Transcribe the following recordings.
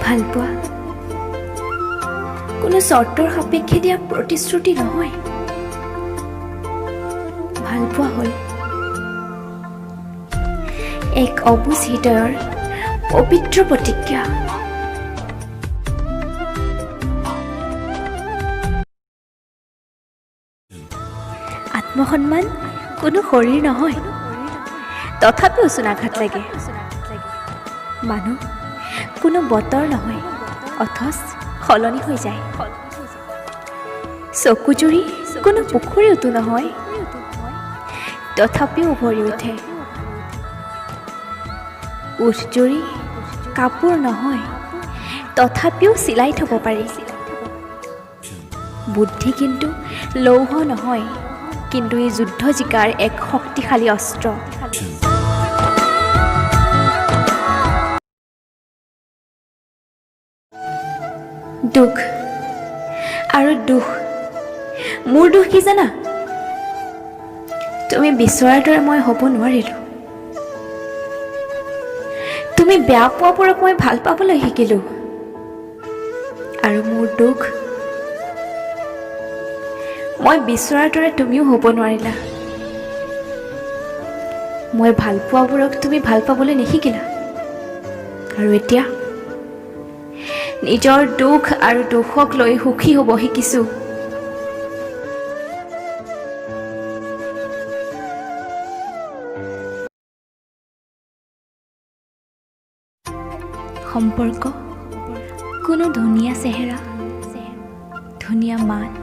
ভালপোৱা কোনো চৰ্তৰ সাপেক্ষে দিয়া প্ৰতিশ্ৰুতি নহয়। ভালপোৱা হ'ল এক অবুজ হৃদয়ৰ পবিত্ৰ প্ৰতিজ্ঞা। আত্মসন্মান কোনো শৰীৰ নহয়, তথাপিও চোন আঘাত লাগে। মানুহ কোনো বতৰ নহয়, অথচ সলনি হৈ যায়। চকুজুৰি কোনো পুখুৰীওতো নহয়, তথাপিও ভৰি উঠে। ওঠজুৰি কাপোৰ নহয়, তথাপিও চিলাই থ'ব পাৰি। বুদ্ধি কিন্তু লৌহ নহয়, কিন্তু ই যুদ্ধ জিকাৰ এক শক্তিশালী অস্ত্ৰ। দুখ আৰু দুখ। মোৰ দুখ কি জানা? তুমি বিচৰাৰ দৰে মই হ'ব নোৱাৰিলোঁ। তুমি বেয়া পোৱাবোৰক মই ভাল পাবলৈ শিকিলোঁ। আৰু মোৰ দুখ, মই বিচৰাৰ দৰে তুমিও হ'ব নোৱাৰিলা। মই ভাল পোৱাবোৰক তুমি ভাল পাবলৈ নিশিকিলা। আৰু এতিয়া নিজৰ দুখ আৰু দুখক লৈ সুখী হ'ব শিকিছোঁ। সম্পৰ্ক কোনো ধুনীয়া চেহেৰা, ধুনীয়া মাত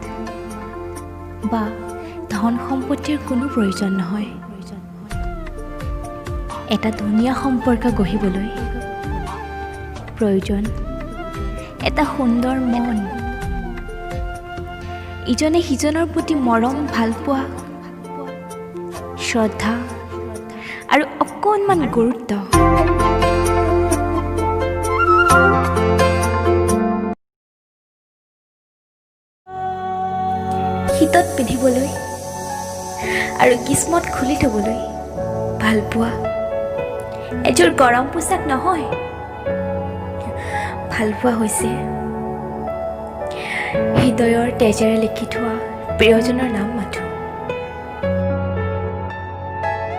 বা ধন সম্পত্তিৰ কোনো প্ৰয়োজন নহয়। এটা ধুনীয়া সম্পৰ্ক গঢ়িবলৈ প্ৰয়োজন এটা সুন্দৰ মন, ইজনে সিজনৰ প্ৰতি মৰম, ভালপোৱা, শ্ৰদ্ধা আৰু অকণমান গুৰুত্ব। শীতত পিন্ধিবলৈ আৰু গ্ৰীষ্মত খুলি থ'বলৈ ভালপোৱা এযোৰ গৰম পোচাক নহয়। ভালপোৱা হৈছে হৃদয়ৰ তেজেৰে লিখি থোৱা প্ৰিয়জনৰ নাম মাথোঁ।